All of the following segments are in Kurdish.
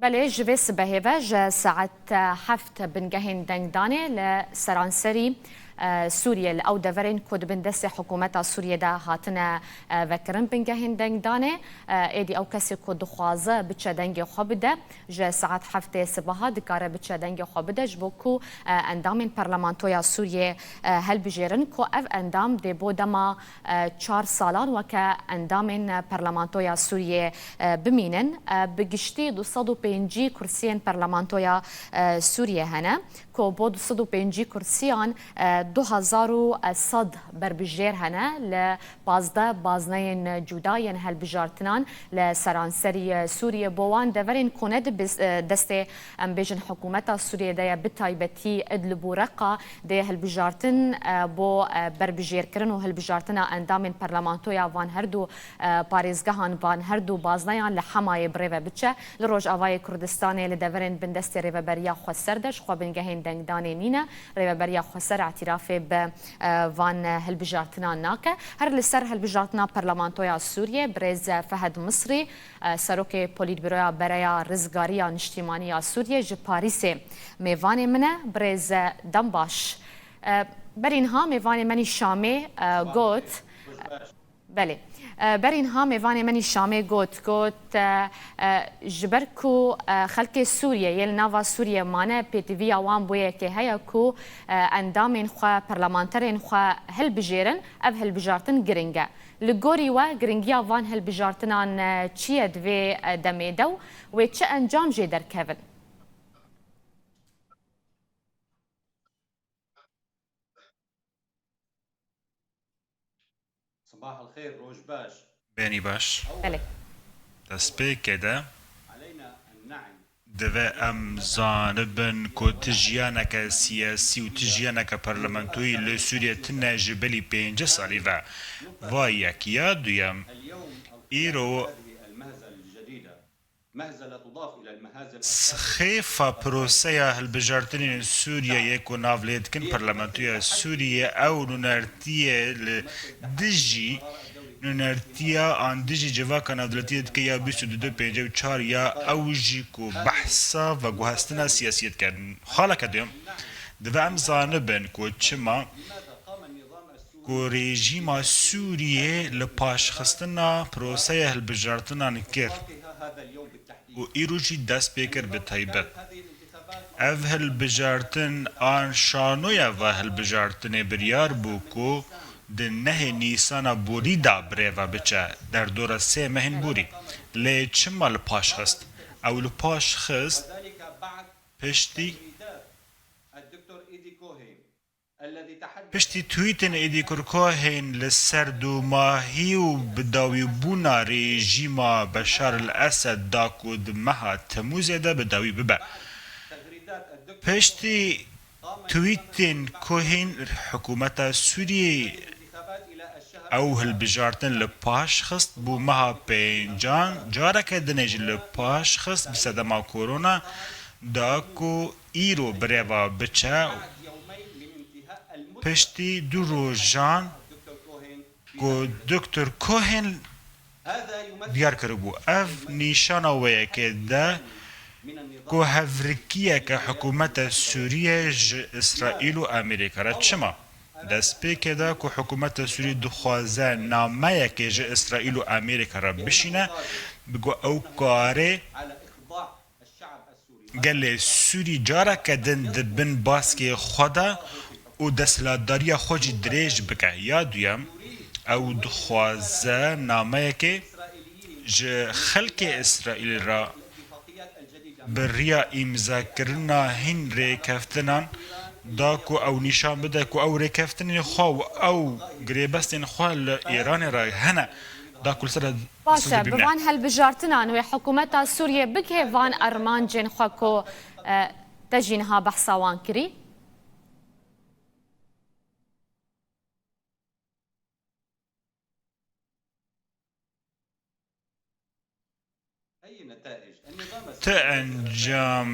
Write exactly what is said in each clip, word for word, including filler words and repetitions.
Belê, ji vê sibehê ve ji saet heft bingehên dengdanê li seranserî, e, Sûriyê, li ew deverên ku di bin destê hikûmeta Sûriyê de hatine, e, vekirin bingehên dengdanê, e, êdî ew kesê ku dixwaze biçe dengê xwe bide, ji saet heftê sibeha dikare biçe dengê xwe bide, ji bo ku, e, endamên parlamentoya Sûriyê, e, helbijêrin ku ev endam dê bo dema, e, çar salan weke endamên, e, parlamentoya Sûriyê, e, bimînin. E, bi giştî du sed û pêncî kursiyên parlamentoya, e, Sûriyê hene, ku bo du sed û pêncî kursiyan, e, du hezar û sed berbijêr hene li pazdeh bazneyên cuda yên helbijartinan li seranserî, e, Sûriyê. Bo wan deverên ku ne di biz-, e, destê, em bêjin, hikûmeta Sûriyê de ye, bi taybetî Idlib û Reqa, dê hilbijartin, e, bo, e, berbijêrkirin û hilbijartina endamên parlamentoya van her du, e, parêzgehan, van her du bazneyan li Hemayê birêve biçe. Li Rojavayê Kurdistanê li deverên bindestê Rêveberiya Xweser de ji xwe bingehên dengdanê nîne. Rêveberiya Xweser îtirafê bi, e, van hilbijartinan nake. Her li ser hilbijartina parlamentoya Sûriyê, birêz Fehed Misrî, e, serokê Polîtbîroya Bereya Rizgariya Niştîmanî ya Sûriyê ji Parîsê mêvanê min e. Birêz, e, dem baş. E, berî niha mêvanê menî Şamê, e, got, belê. E, berî niha mêvanê menî Şamê got, got, e, e, ji ber ku, e, xelkê Sûriyê yê li nava Sûriyê mane, pêdiviya wan bo yekê heye ku, e, endamên xwe, parlamenterên xwe hilbijêrin, ev hilbijartin giring e. Li gorî we giringiya van hilbijartinan, e, çi ye di vê, e, demê de û wê çi encam jê derkevin? Sibah el xêr, roj baş. Benî baş. Belê. Destpêkê de divê em zanibin ku ti jiyaneke siyasî û ti jiyaneke parlamentoyî li Sûriyê tune ji belî pêncî salî ve. Va yek. Ya duyem, îro xêfa proseya hilbijartinê Sûriyeyê ku nav lê dikin parlamentoya Sûriyê ew nûnertiyê li dijî nûnertiya an dijî civaka navdewletiyê dike ya bîst û du pêncî û çar ya ew jî ku behsa veguhestina siyasiyê dike. Xaleke duyem, divê em zanibin ku çima ku rejîma Sûriyê li paşxistina proseya hilbijartinan kir û îro jî dest pê kir bi taybet. Ev hilbijartin an şanoya va hilbijartinê biryar bû ku di nehê Nîsana borî de birêve biçe, derdora sê mehên borî. Lê çima li paş xist? Ew li paş xist piştî Piştî tweetên Êdî Kurkohên li ser domahî û bidawîbûna rejîma Beşar el Esed da ku di meha Temûzê de bidawî bibe. Piştî tweetên Kohên, hikûmeta Sûriyê ew hilbijartin li paş xist, bû meha pêncan, careke dinê jî li paş xist, bi sedema korona da ku îro birêva biçe. Piştî du rojan ku Doktor Cohen diyar kiribû, ev nîşana wê yekê de ku hevrikiyeke hikûmeta Sûriyê ji Îsraîl û Amerîka re çima. Destpêkê de ku hikûmeta Sûriyê dixwaze nameyekê ji Îsraîl û Amerîka re bişîne, bi ku ew karê gelê Sûrî careke din di bin baskê xwe de û desthilatdariya xwe jî dirêj bike. Ya duyem, ew dixwaze nameyekê ji xelkê Îsraîlê re bi riya îmzakirina hin rêkeftinan da ku ew nîşan bide ku ew rêkeftinên xwe û ew girêbestên xwe li Îranê re hene, da ku li ser Baş e, bi van helbijartinan wê hikûmeta Sûriyê bigihê van armancên xwe ku, e, te jî niha behsa wan kirî? Ti encam,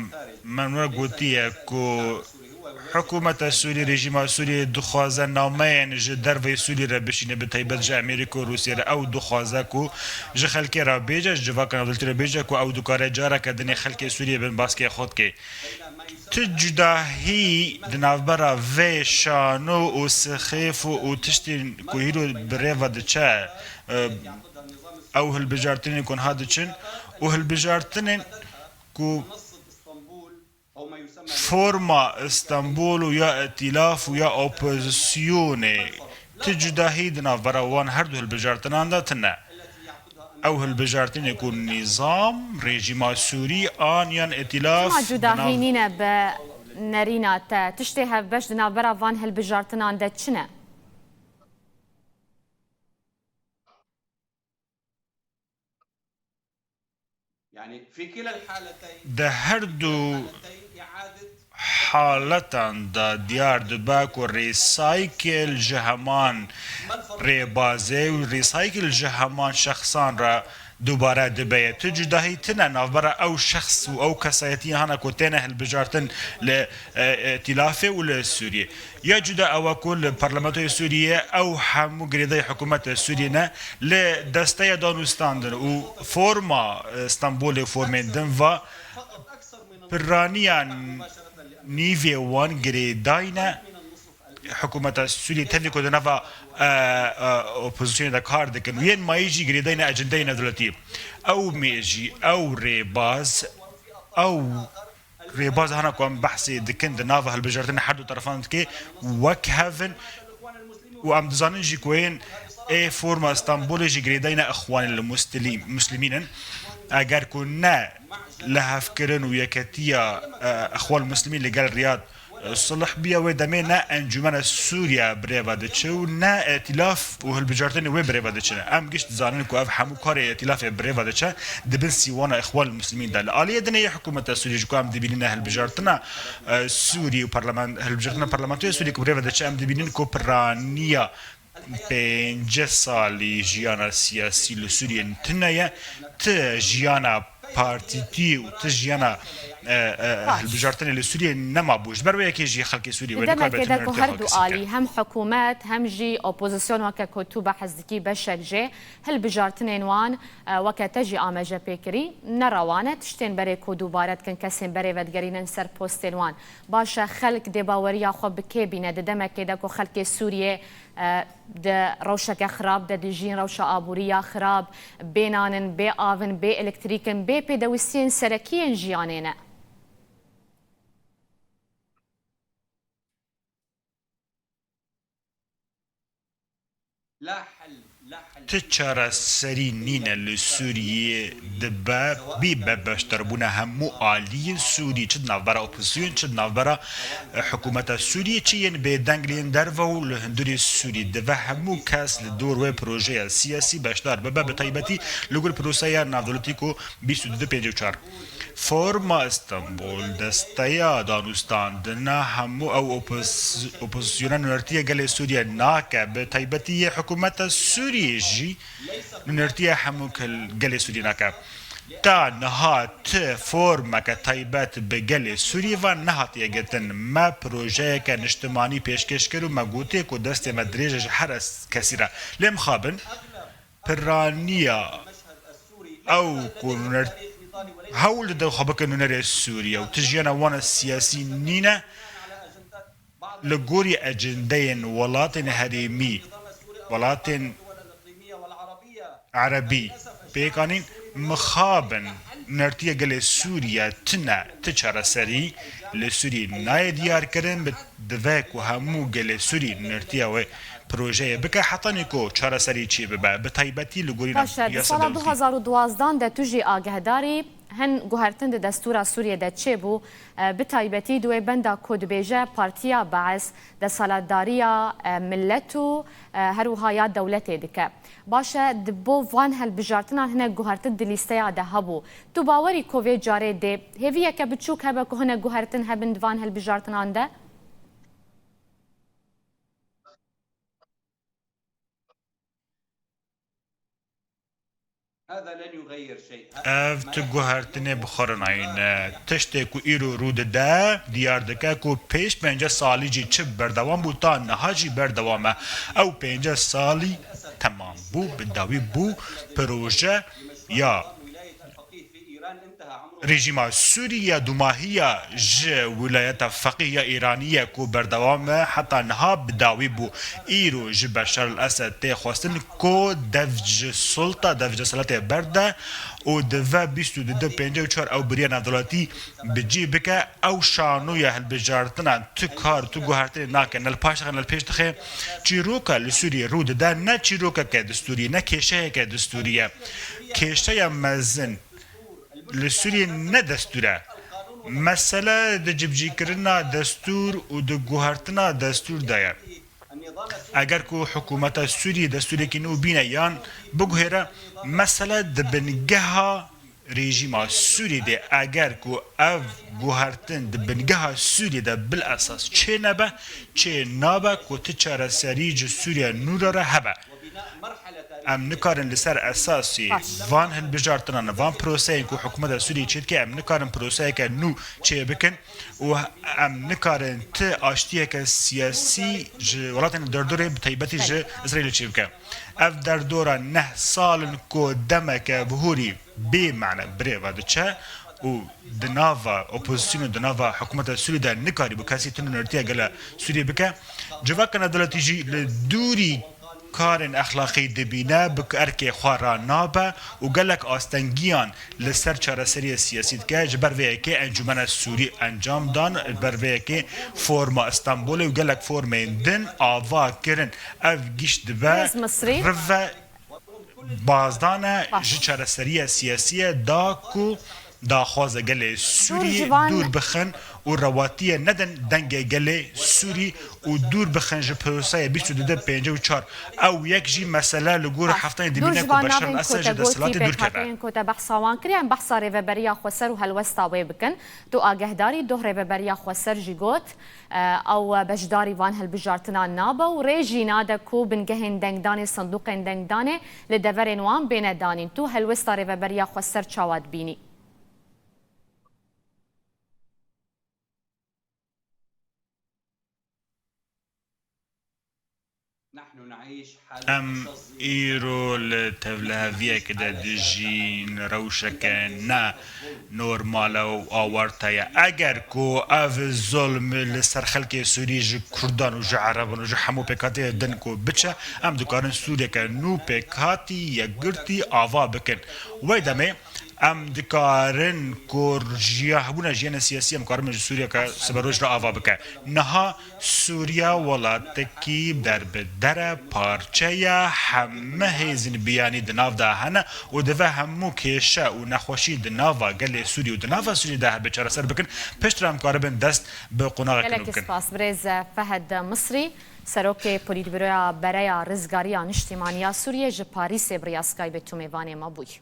min we gotiye ku Hikûmeta Sûrî, rejîma Sûriyê dixwaze nameyên ji derveyî Sûrî re bişîne, bi taybet ji Amerîka û Rûsya re. Ew dixwaze ku ji xelkê re bêje, ji civaka navdewletî re bêje ku ew dikare careke dinê xelkê Sûriyê bin baskê xwe dike. Tu cudahî di navbera vê şano û sixêf û tiştên ku hîro bi rê ve diçe, e, ew hilbijartinên ku niha diçin û hilbijartinên ku forma Îstanbul û ya îtîlaf û ya opozisyonê, ti cudahî di navbera wan her du hilbijartinan de tine. Ew hilbijartinê ku nîzam, rejîma Sûrî an yan îtîlaf Çima cudahî nîne bi nerîna te? Tiştê hevbeş di navbera van hilbijartinan de çi ne? Di her du haletan de diyar dibe ku recycle ji heman rêbazê û recycle ji heman şexsan re dubare dibe ye. Tu cudahî tine navbera ew şexs û ew kesayetiyên hana ku têne hilbijartin li, e, e, îtîlafê û li Sûriyê. Ya cuda ew e ku li Parlamentoya Sûriyê ew hemû girêdayî hikûmeta Sûriyê ne, li desteya danûstandin û forma, e, Stenbolê formên din va piraniya nîvê wan girêdayî ne. Hikûmeta Sûriyê tevî ku di nava, e, e, opozisyonê de kar dikin û yên mayî jî girêdayî ne ecendeyê navdewletî. Ew mêjî, ew rêbaz, ew rêbaz hana ku em behsê dikin di nava hilbijartinê her du terefan dike wek hev in û em dizanin jî ku yên ê forma Stenbolê jî girêdayî ne Îxwanê li Mustilî-, Muslimîn in. Eger ku ne lihevkirin û yeketiya, e, Îxwan Muslimîn li gel Riyad, e, sulh biya wê demê ne Encûmena Sûriye bi rê ve diçe û ne îtîlaf û hilbijartinê wê bi rê ve diçin. Em giş dizanin ku ev hemû karê îtîlafê bi rê ve diçe, di bin sîwana Îxwanil Muslimîn de. Li aliyê dinê yê hikûmeta Sûriyê ji ku em dibînin hilbijartina, e, Sûrî û parlament-, hilbijartina parlamentoya Sûriyê ku bi rê ve diçe, em dibînin ku piraniya pêncî salî jiyana siyasî li Sûriyê tune ye. Ti jiyana partîtî û ti jiyana, e, e, Baş. hilbijartinê li Sûriyê nema bû. Ji ber wê yekê jî xelkê Sûriyê Di wê demekê nikare de ku tune her du alî, hem hikûmet, hem jî opozisyon weke ku tu behs dikî beşek jê, hilbijartinên wan, e, weke te jî amaje pê kirî, ne rewa ne tiştên berê ku dubare dikin kesên berê vedigerînin ser postên wan. Baş e, xelk dê baweriya xwe bi kê bîne di demekê de ku xelkê Sûriyê, e, di rewşeke xirab de dijîn, rewşa aborî ya xirab, bê nan in, bê av in, bê elektrîk in, bê pêdewistiyên serekî yên jiyanê ne. Ti çareserî nîne li Sûriyê dibe, bî be beşdarbûna hemû aliyên Sûrî, çi di navbera opozîsyon, çi di navbera, e, hikûmeta Sûriyê, çi yên bêdeng li yên derve û li hundirê Sûrî. Dibe hemû kes li dor wê projeya siyasî beşdar bibe, bi taybetî li gor proseya navdewletî ku bîst û du pêncî û çar. Forma Stenbol, desteya danûstandina hemû ew opoz-, opozisyona nûnertiya gelê Sûriyê nake, bi taybetî yê hikûmeta Sûriyê jî nûnertiya hemû kel-, gelê Sûriyê nake. Ta niha ti formeke taybet bi gelê Sûriyê ve nehatiye girtin. Me projeyeke niştimanî pêşkêş kir û me gotiye ku destê me dirêj e ji her kesî re. Lê mixabin, piraniya ew ku nûner-, hewl dide xwe bikin nûnerê Sûriye û ti jiyana wan siyasî nîne, li gorî ecendeyên welatên herêmî, welatên erebî pêk anîn, mixabin nûnertiya gelê Sûriye tune, ti çareserî li Sûriyê nayê diyar kirin, bi, divê ku hemû gelê Sûrî nûnertiya wê projeyê bike, hetanî ku çareserî çêbibe, bi taybetî li gorî Baş e, di yasa sala dewletî. Du hezar û duwazdeh de tu jî agahdarî hin guhertin di destûra Sûriyê de çêbû, e, bi taybetî di wê benda ku dibêje Partiya Bees desalatdariya, e, milet û, e, her wiha ya dewletê dike. Baş e, di bo van hilbijartinan hinek guhertin di lîsteya de hebû. Tu bawerî ku vê carê dê hêviyeke biçûk hebe ku hinek guhertin hebin di van hilbijartinan de? Ev tu guhertinê bi xwe re nayîne. Tiştê ku îro rû dide, diyar dike ku pêş pêncî salî jî çi berdewam bû, ta niha jî berdewam e. Ew pêncî salî temam bû, bi dawî bû, proje ya rejîma Sûrî ya dûmahiya ji wilayeta feqîh ya Îranî ye ku berdewam e, heta niha bi dawî bû. Îro ji Beşar el-Esed tê xwestin ku dev ji sulta, dev ji desthilatê berde û di ve bîst û du pêncî û çar ew biriya navdewletî bi cî bike. Ew şanoya hilbijartinan tu kar, tu guhertinê nake, ne li paş dixe, ne li pêş dixe. Çîroka li Sûriyê rû dide, ne çîrokeke destûrî, ne kêşeyeke destûrî ye. Kêşeya mezin li Sûriyê ne destûr e. Mesele di cibcîkirina destûr û di guhertina destûr de ye. Eger ku hikûmeta Sûriyê destûrekî nû bîne yan biguhêre, mesele di bingeha rejîma Sûriyê de, eger ku ev guhertin di bingeha Sûriyê de bil esas çê nebe, çê nabe ku ti çareserî ji Sûriya nû re re hebe. Em nikarin li ser esasî Baş. van hilbijartinan, van proseyên ku hikûmeta Sûriyê çêdike, em nikarin proseyeke nû çêbikin û em nikarin ti aştiyeke siyasî ji welatên derdorê, bi taybetî ji Belê. Îsraîlê çêbike. Ev derdora neh sal in ku demeke bihûrî bê mane bi rê ve diçe û di nava opozîsyonê, di nava hikûmeta Sûriyê de nikarîbû kesî tune nûnertiya gela Sûriyê bike. Civaka navdewletî jî li dûrî karên exlaqî dibîne, bi erkê xwe re nabe û gelek astengiyan li ser çareseriya siyasî dike. Ji ber vê yekê Encûmena Sûrî encam dan, ji ber vê yekê forma Stenbolê û gelek formên din ava kirin. Ev giş dibe Birêz Misrî. rive bazdane Baş. ji çareseriya siyasî ye, da ku daxwaza gelê Sûrî ji van dûr bixin û rewatiyê nedin dengê gelê Sûrî û dûr bixin ji proseya bîst û du pêncî û çar. Ew yek jî mesele li gor Baş. heftanê Dûr dibîne ji ku van Beşar navên el-Esed ku ji te gotî, desthilatê dûr kete. pêkhateyên ku te behsa wan kiriye, em behsa rêveberiya xweser û helwesta wê bikin. Tu agahdarî, doh rêveberiya xweser jî got, e, ew beşdarî van hilbijartinan nabe û rê jî nade ku bingehên dengdanê, sindoqên dengdanê li deverên wan bêne danîn. Tu helwesta rêveberiya xweser çawa dibînî? Em îro li tevliheviyekê de dijîn, rewşeke ne normal e û awarte ye. Eger ku ev zulm li ser xelkê Sûrî ji Kurdan û ji Ereban û ji hemû pêkhatiyên din ku biçe, em dikarin Sûriyeke nû pêkhatî, yekgirtî ava bikin. Wê demê, Em dikarin ku jiya, hebûna jiyana siyasî em karin ji Sûriyeke siberoj re ava bike. Niha Sûriya welatekî derbeder e, parçe ye, heme hêzên biyanî di nav de hene û divê hemû kêşe û nexweşî di nava gelê Sûrî û di nava Sûriyê de hebe çareser bikin. Piştre em karibin dest bi qonaxekin Gelekî bikin. Spas. Birêz Fehed Misrî, Serokê Polîtbîroya Bereya Rizgariya Niştîmaniya Sûriyê ji Parîsê bi riya Skypeê tu mêvanê me bûyî.